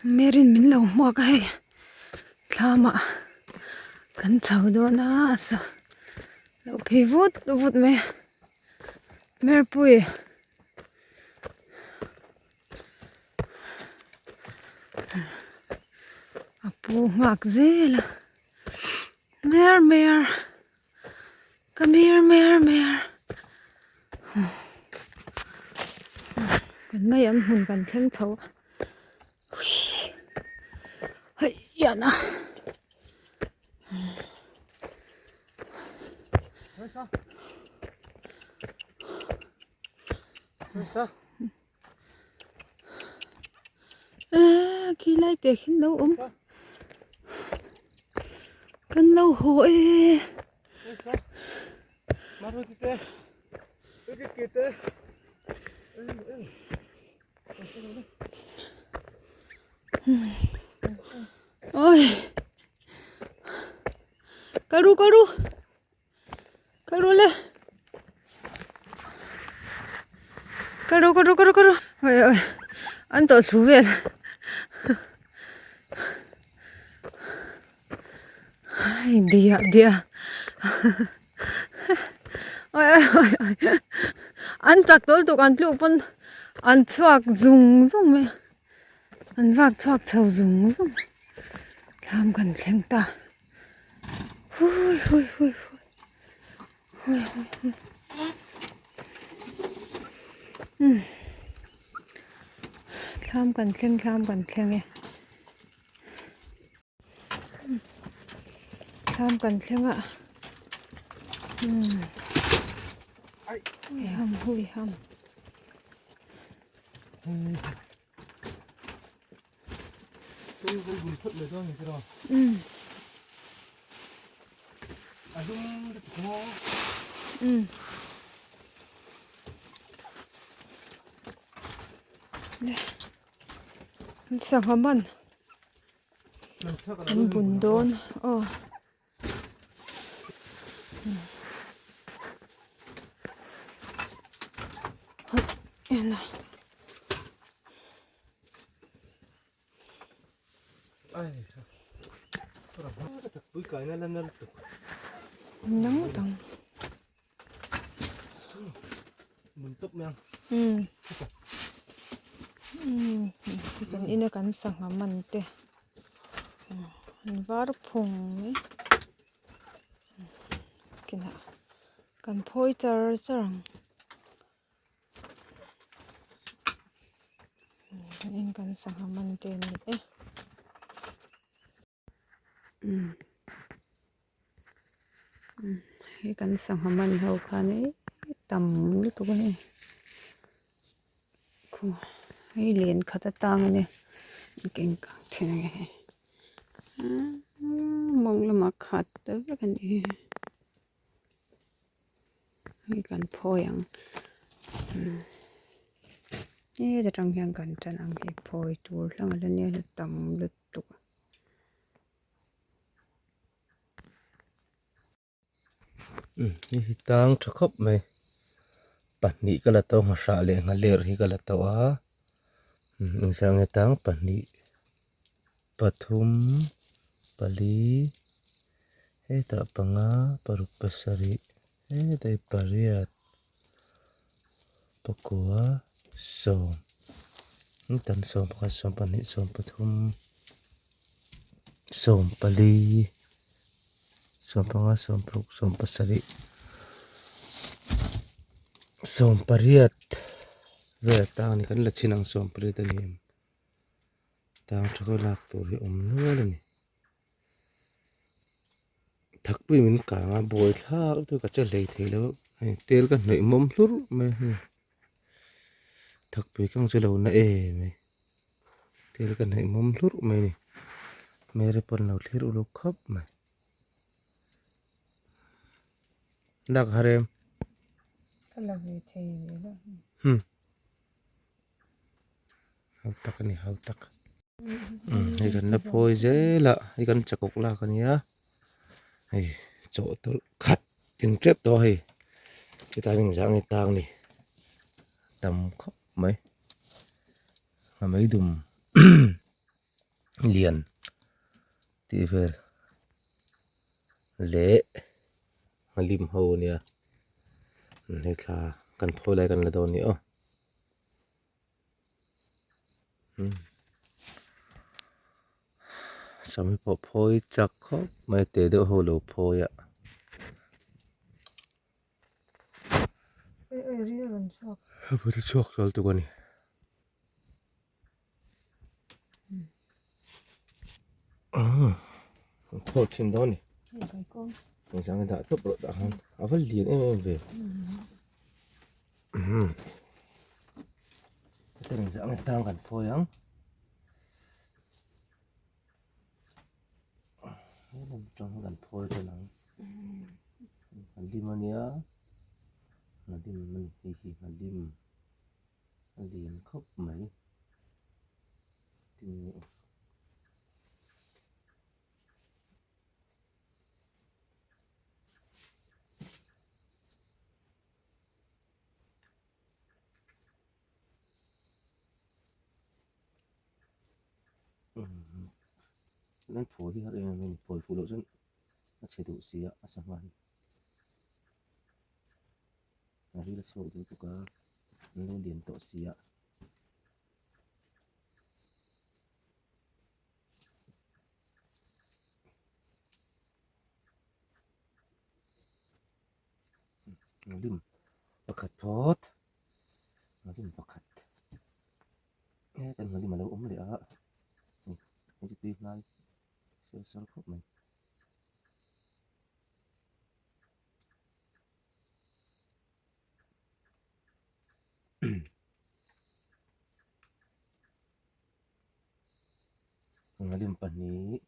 Mary'n min lo hmuak a hei thlamah kan chho dawn a a sa lo phei vut vut mai a Merpui. A pu nghak zel a mer mer ka mer mer mer kan mai an hmun kan thleng chho a hei hian a. A khi lai te khi an lo awm kan lo haw e. Ôi Karu karu karu le karu karu karu karu oi oi an tawh thlu vel ai diah diah oi oi oi oi an chak tawl tuk an tluk pawn an chhuak zung zung mai a. An vak chhuak chho zung zung thlam kan thleng ta hui hui hui hui hui hui hui umm thlam kan thleng thlam kan thleng e thlam kan thleng a umm hui ham hui ham. Sangha man an bun dawn aw. Ina kan sangha man te an var phung mai kinah kan phawi char char ang in kan sangha man te a ni e. Hei kan sangha man ho khan e tam lutuk a ni khu hei len khat atang a nia keng kang thin ang e hei mawng lamah khat ta vek a ni hi hei kan phawi ang heta tang hian kan tan ang hei phawi tur hlang a la nia tam lutuk a. Hei hi tang tha khawp mai pahnih ka la to nghahrah leh nghaler hi ka la to a engzah nge tang pahnih pathum pali hetah panga paruk pasarih hetah hi pariat pakua sawm tan sawm pakhat sawm pahnih sawm pathum sawm pali. Sawmpanga sawmparuk sawmpasarih sawmpariat vel tang a ni kan la chhin ang sawmpariat a ni em tang tha kawt lak tur hi awm nual a ni thakpui min kang a buai thlak lutuk ka che hlei thei lo hei tel ka hnawih mawm hlur mai a hei thakpui kang chu lo na em mai tel ka hnawih mawm hlur mai a ni. Mary pawn lo thlir uluk khawp mai. Lak har em? Ka la ve thei zel a. Hmm. Hau tak a ni hau tak. Hmm, hei kan la phawi zel a, hei kan chakawk lak a nia. Hei chawhtawlh khat tin tep tawh a hei. Chutah hian engzah nge tang ni. Tam khawp mai. A meidum. Lian tih vel leh nghalim ho a nia hei thla kan phawi lai kan la dawn a ni aw sam hi pawh phawi chak khawp mai a te deuh ho lo phawi a. Chhuak hlawl tuk a ni. Thaw thin dawn ni. Engzang dah tawp rawh dah khan a va lian em em ve. Hetiang engzah nge tang kan phawi ang. He lam tang hi kan phawi dawn ang. A lim a nia. A lim a ni hei hi a lim. A lian khawp mai. Tinge aw. Nan phawi hi har em em a ni phawi fuh loh chuan a chhe duh si a a sangha hi. A ril a chhuak duh tuk a an lo lian tawh si a. Lim pakhat phawt lim pakhat he kan lim a lo awm leh a hei chu tui hnai sel sawr khawp mai. Ngalim pahnih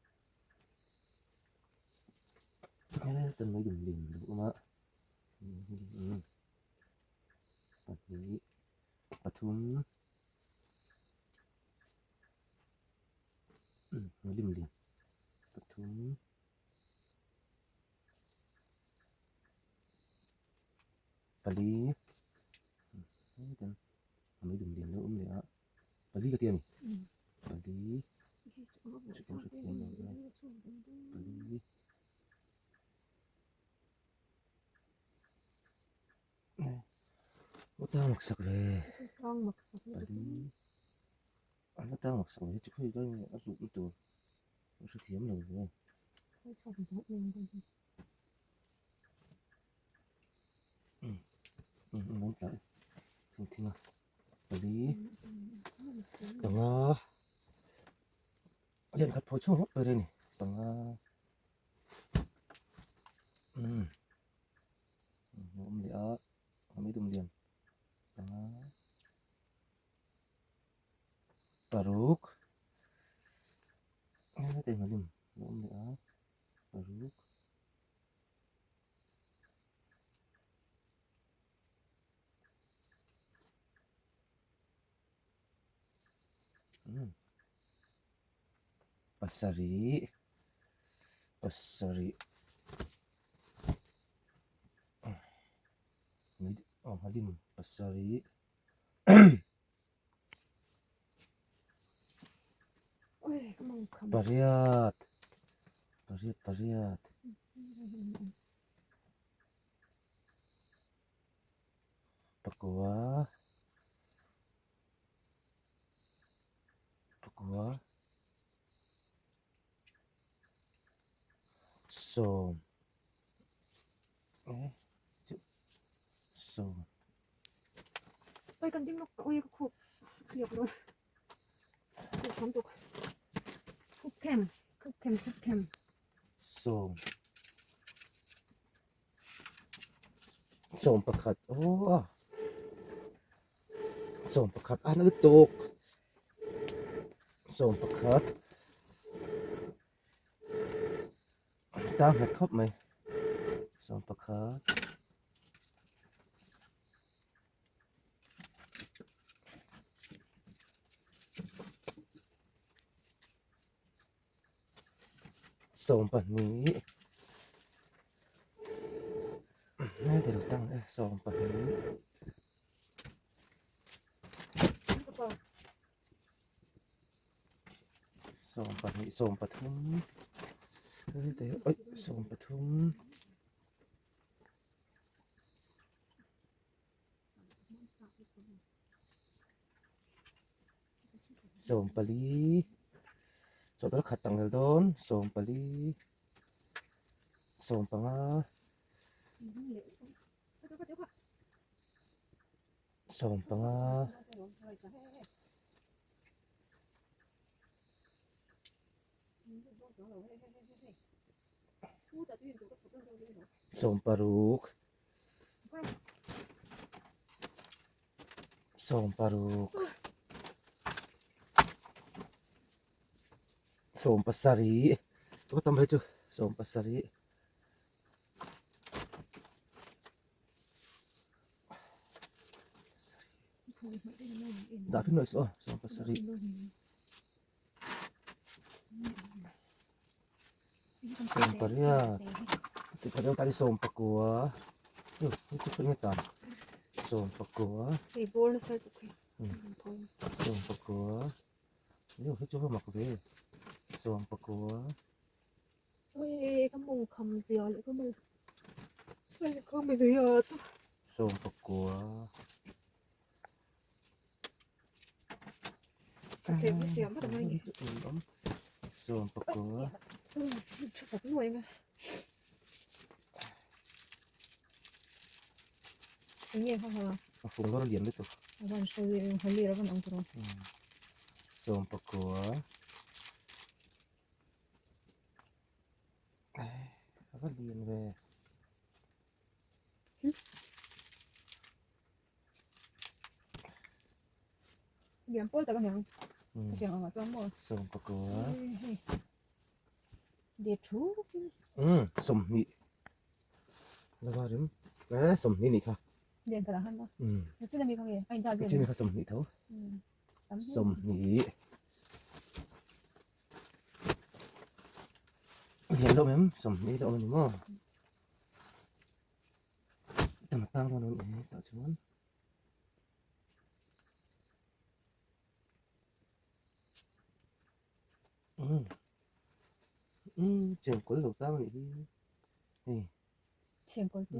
heta mai dum lian lo awm a pahnih pathum ngalim lian pathum. Pali hetan a mei dum lian deuh awm leh a pali ka ti a ni pali pali aw tang mak sak ve pali a la tang mak sak ve chu khawi ka a hluk na tur ka hrethiam lo ve. Pali panga lian khat phawi chhuak hlawk ber a ni panga umm a awm leh a a mai dum lian panga paruk heta hi a awm leh a paruk. Pasarih pasarih aw hlim pasarih. Pariat pariat pariat pakua pakua sawm eh chu sawm. Oi kan ding lawk oi ka khup khliak dawn khup kham tuk khup khem khup khem khup khem sawm sawm pakhat aw sawm pakhat a na lutuk sawm pakhat ta nghet khawp mai sawm pakhat. Sawm pahnih heti lo tang e sawm pahnih. Sawmpahnih sawmpathum aih sawmpathum. Sawmpali chawlh khat ang leh dawn sawmpali sawmpanga sawmpanga. Sawmparuk sawmparuk sawmpasarih ka tam phei chu sawmpasarih. Dah fin loh aw sawmpasarih. Sawmpariat tikhan sawmpakua sawmpakua sawmpakua hei chu mak ve sawmpakua. Sawmpakua. Sawmpakua. A fung lawr lian lutuk. Sawmpakua. A va lian ve. Lian pawl tak a niang. Hetiang angah chuan maw. Sawmpakua. De thu. Sawmhnih. Lava rim. Eh sawmhnih nih kha. Lian kha lah han maw. Chin ami kha nge? A inzat vel. Chin kha sawmhnih tho. Sawmhnih. Lian deuh em sawmhnih deuh a ni maw. Tam tang dawn a ni tah chuan. Umm chengkawl lo tang a nih hi hei. Chengkawl te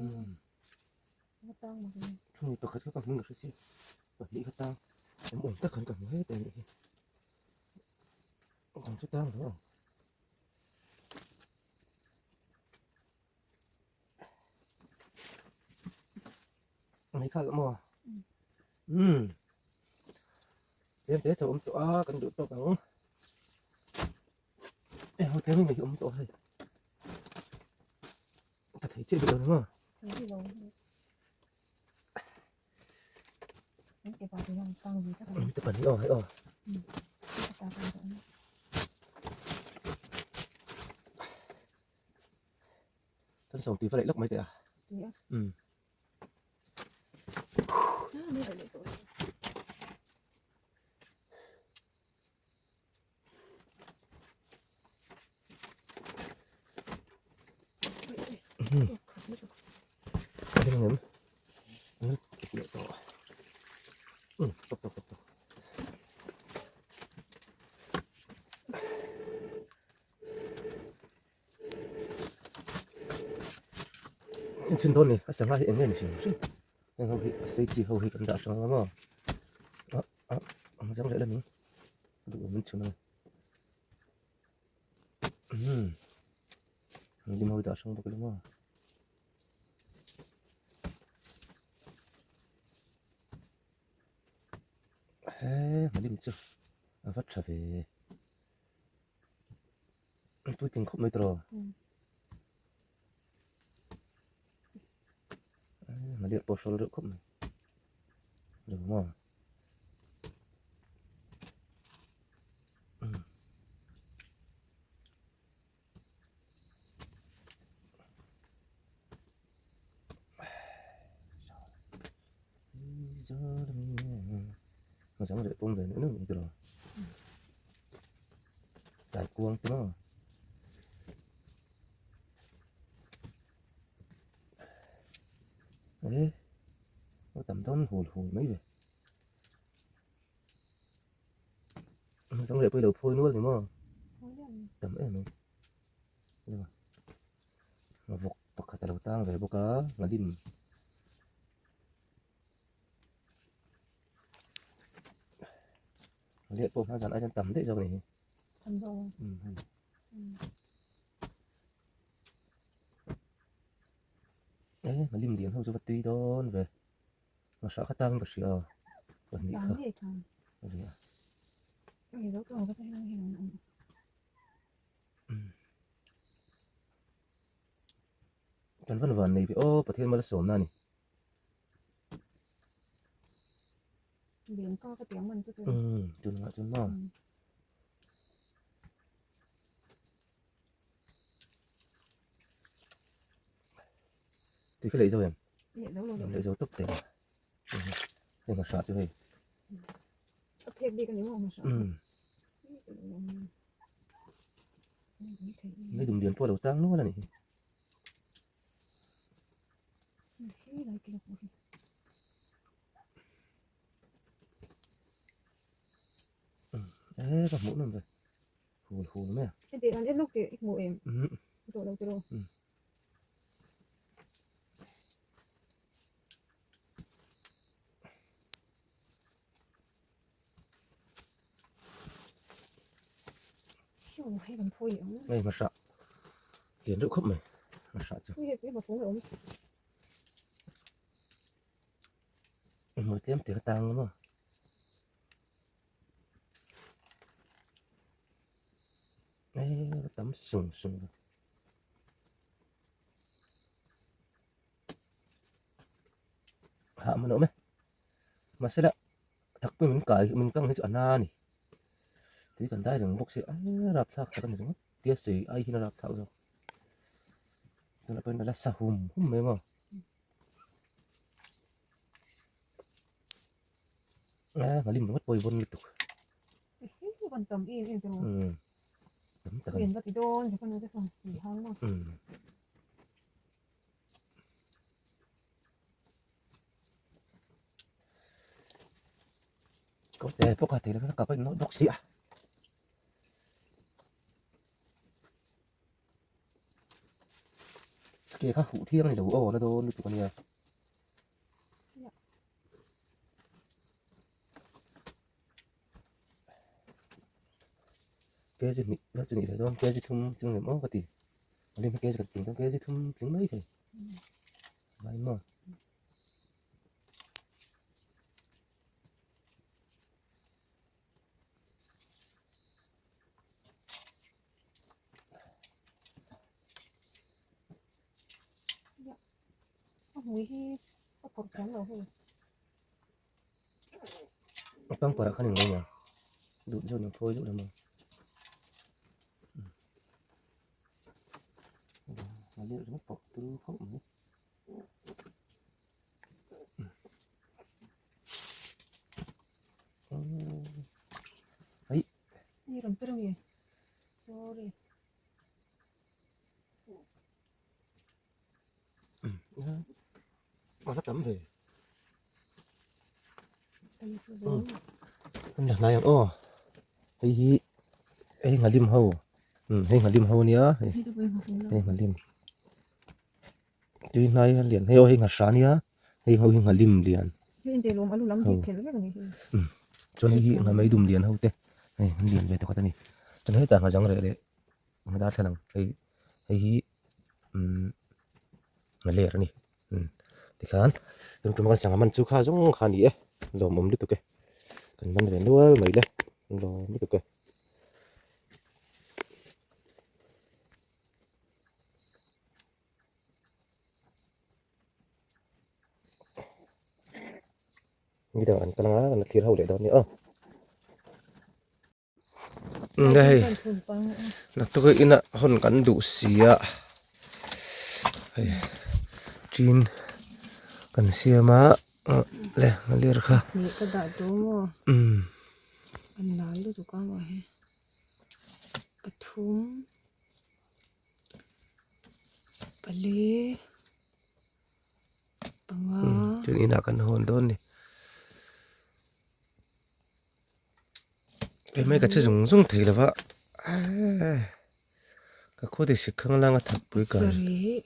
a tang mak a ni. Thungi pakhat kha ka hming ka hre si pahnih kha tang awm awm tak khan ka hmu het a nih hi. Dang chu tang lo ang. Mai kha maw umm tlem te chu awm tawh a kan duh tawk ang e ho tlem mai hi awm tawh hei ka thei chiah duh lo maw te pahnih aw hei aw Kan sawm tih va leh lawk mai teh a. Umm. Tawp tawp tawp tawp. Inchhun dawn ni a sangha hi eng nge ni hrim hrim heng ho hi a sei chi ho hi kan dah hrang ang maw ah ah ang zang leh lam duh awm inchhun ang umm an lim ho hi dah hrang bawk ila maw. He hmalim chu a va tha ve. Puitling khawp mai tawh. Hmaliah pawh hrawl reuh khawp mai. Lo maw. Hmasa leh pawm ve neuh neuh mai tiraw tlai kuang te maw e a tam dawn hul hul mai ve hmasa leh pawh i lo phawi nual ni maw. Tam em mai. Vawk pakhat a lo tang ve bawk a, nghalim. Leh pawh hma zan ai chuan tam daih zawk a ni hi. Tam zawk a. Um hei. E nghalim lian ho chu va tui dawn ve. Hmasa kha tang ka hria a pahnih kha. Tang ngei tang. A ni a. Hei zo tawng ka hei hei an awm. Kan van van nei ve aw Pathian mal sawmna a ni. Lian ka ka tiang man chu tu. Um tunah chuan maw. Tui kha lei zo em? Lei zo lo. Lei zo tawp teh. Hei hma hra chu hei. A phek bik a ni maw hma hra. Um. Mei dum lian pawh a lo tang nual a nih hi. E ka hmuh nawm ve. Hul hul mai a. Heti an en lawk tih i hmuh em? Tawh lo tiraw? Hiu hei kan phawi ang. Hei hmasa lian deuh khawp mai hmasa chu. Hei hei hmafung a awm. Hmui tlem te ka tang maw. Hei tam sung sung. Hah man awm e. Mahse la thakpui min kai min kang hi chu a na a ni. Tui kan dai reng bawk si a rapthlak tak a ni ringawt tia sawi ai hian a rapthlak zawk. Tunah pawhin a la sa hum hum mai maw. A nghalim ringawt pawh i vawn lutuk. Umm Ko te pawh kha thei lo ka pawh bawk si a. Ke kha huh thiang a ni lo aw na dawn lutuk a nia. Kg hnih vel chu nih ve dawn kg thum tling lem aw ka ti a lim hi kg khat tling dawn kg thum tling mai thei ngai maw. A pangpar ah khan englo nia duh zawk nen phawi deuh lam ang a leh ringawt pawh turu khawp mai Sorry. A va tam ve. An la hnai ang aw. Hei hi hei nghalim ho. Um hei nghalim ho ania hei hei nghalim. Tui hnai a lian hei aw hei nghahra ania hei ho hi nghalim lian. Ho um chuan hei hi nghamei dum lian ho te hei an lian ve tawk a ni. Chuan hetah nghazang reh leh Nga darthlalang hei hei hi umm nga ler a ni umm tikhan tun tum kan sangha man chu kha zawng kha a ni e lawmawm lutuk e kan man ve nual mai le lawm lutuk e. Midang an kal anga kan la thlir ho leh dawn a ni aw. Nge hei naktuk ina hawn kan duh si a hei tin kan siam a le a lir kha umm. Chuan inah kan hawn dawn a ni. Hei mai ka che zung zung thei lo va. Ka khuti sik khang langa thakpui kai. Sarih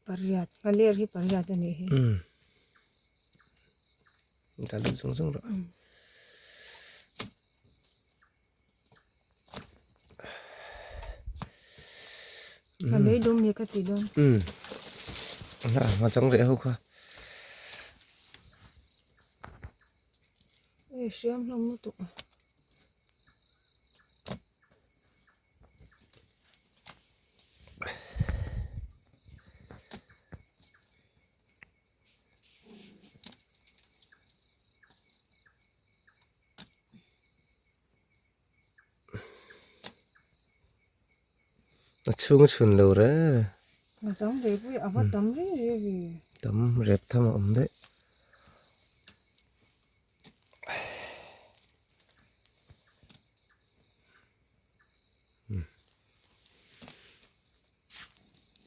pariat nghaler hi pariat a nih hi. Umm ka lut zung zung rawh. Ka lei dum hi ka ti dawn. Umm a chang reh ho kha. Hei hriam hlawm lutuk a. A chhung a chhun lo reng reng. A chang ve pui a va tam reng reng ve. Tam rep tham a awm daih.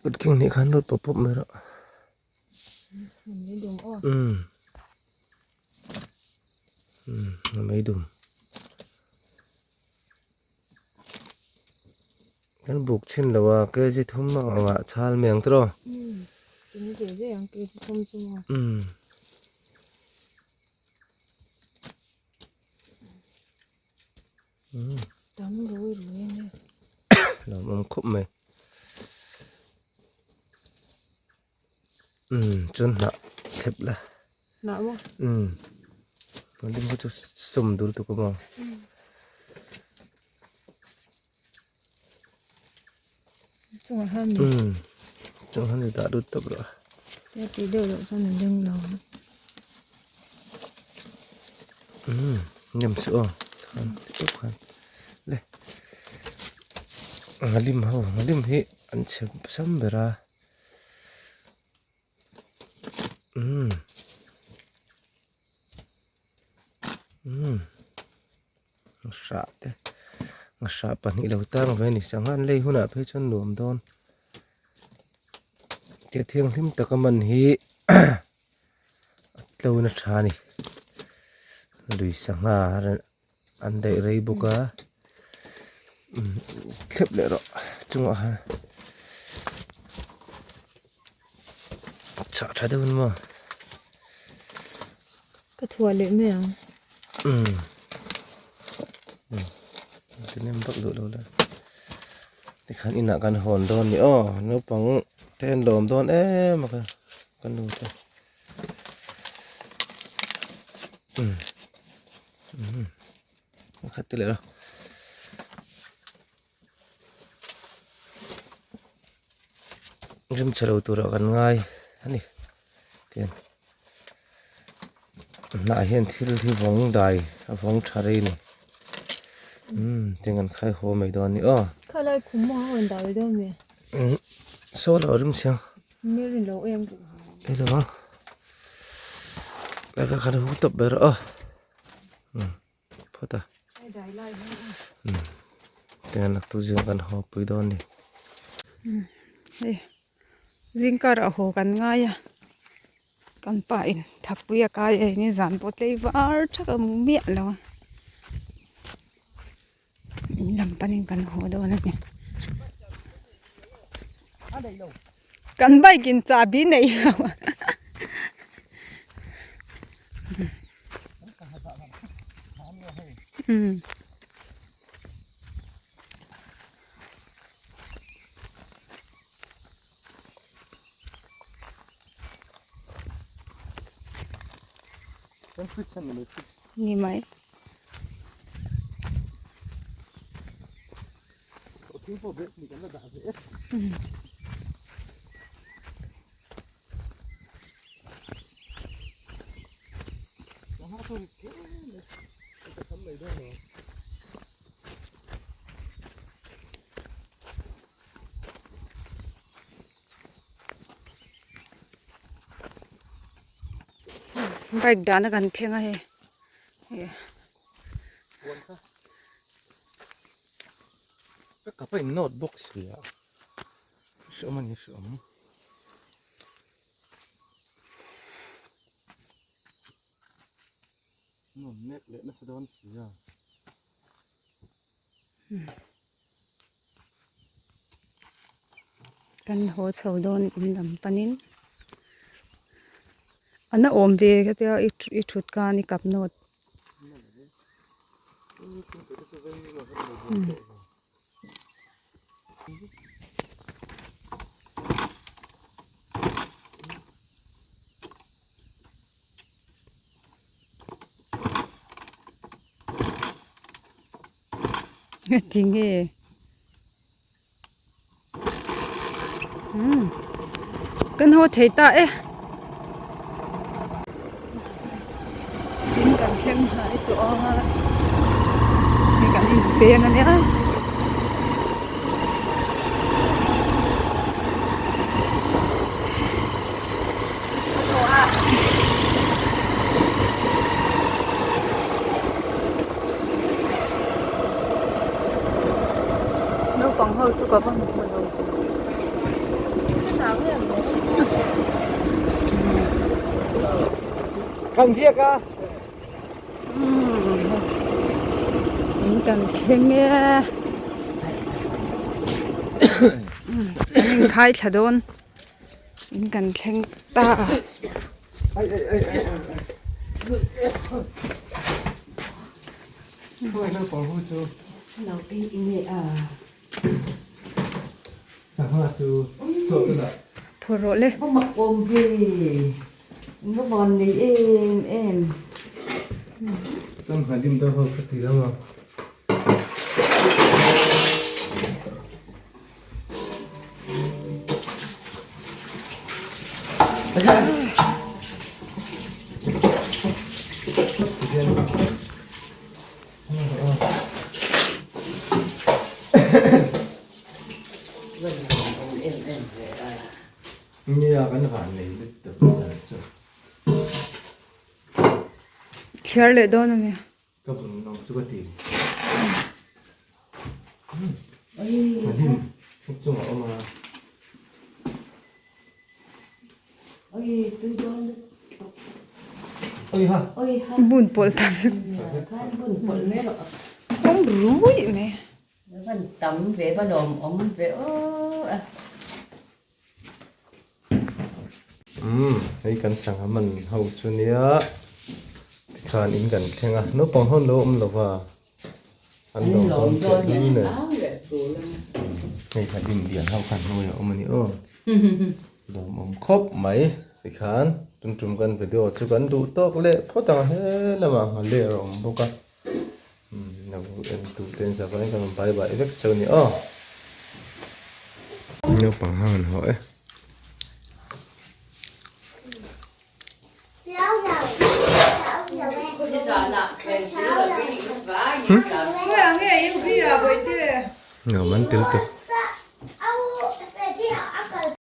Kut keng hnih khan lut pawp pawp mai rawh. Umm umm a mei dum. Kan buk chhin lo a kg thum ang ah chhal mai ang tiraw. Umm. Tam rui rui a nia. Lawmawm khawp mai. Umm chuan hnah thlep la. Hnah maw? Umm. A ding kha chu sawm dul tuk a maw? Chungah hian mi. Umm. Chungah hian mi dah lut tawp rawh. Tia tih deuh loh chuan a leng lo. Umm nem suh aw khan ti tawp khan le nghalim ho nghalim hi an chhe sam ber a umm umm nghahrah te nghahrah pahnih lo tang ve a ni sangha an lei hunah phei chuan nuam dawn tia thianghlim taka man hi. A tlona tha a ni lui sangha an daih rei bawk a thlep leh rawh chungah hian chhah tha deuh in maw ka thuah leh mai ang umm nem vak duh lo la tikhan inah kan hawn dawn a ni aw naupang te an lawm dawn em a. Ka nu te umm umm a khat te leh a rim chhe lo turah kan ngai a ni tian hnah hian thil hi vawng dai a vawng tha rei a ni umm tiang kan khai haw mai dawn a ni aw. Khalai khum maw a rawn dah ve dawn mi? Umm saw lo rim chhiang. Hello lai khan hu tawp ber a phawt a tiang nak tu zing kan haw pui dawn ni hei zing kar a haw kan ngai a kan pa in thakpui a kai a ni zan pawh tlei var thak a hmu miah lo a in lam panin kan haw dawn a ni kan bike in chahbi nei lo a umm. Ni mai. Bike dahna kan thleng a hei Ka pa in note box sia hreawm a ni hreawm. Nuam mek leh nasa dawn sia. Kan haw chho dawn in lam panin an a awm ve ka tia i thut khan i kap nawt. Tinge umm kan haw thei ta e in kan thleng hnai tawh a hei kan inpeng a nia. Naupang ho chu ka va hmu hmu lo. Kan biak a. In kan thleng e. Kan inkhai thla dawn. In kan thleng ta a. Phawrh rawh le. Thliar leh dawn a ni. Ka bun nawm chu ka ti. Hnim chungah a awm a. Bun pawlh ta vek. Awm ruih mai. Umm hei kan sangha man ho chu nia tikhan in kan thleng a naupang ho an lo awm lo va an lo dawn teh lul nen hei kha lim lian ho kha hnuaiah a awm a ni aw lawmawm khawp mai tikhan tum tum kan video chu kan duh tawk leh phawt ang he lamah nghaler a awm bawk a umm lo en tu te an zavaiin kan rawn bye bye vek cheu a ni aw naupang hang an haw e. Nuam an tel tawp.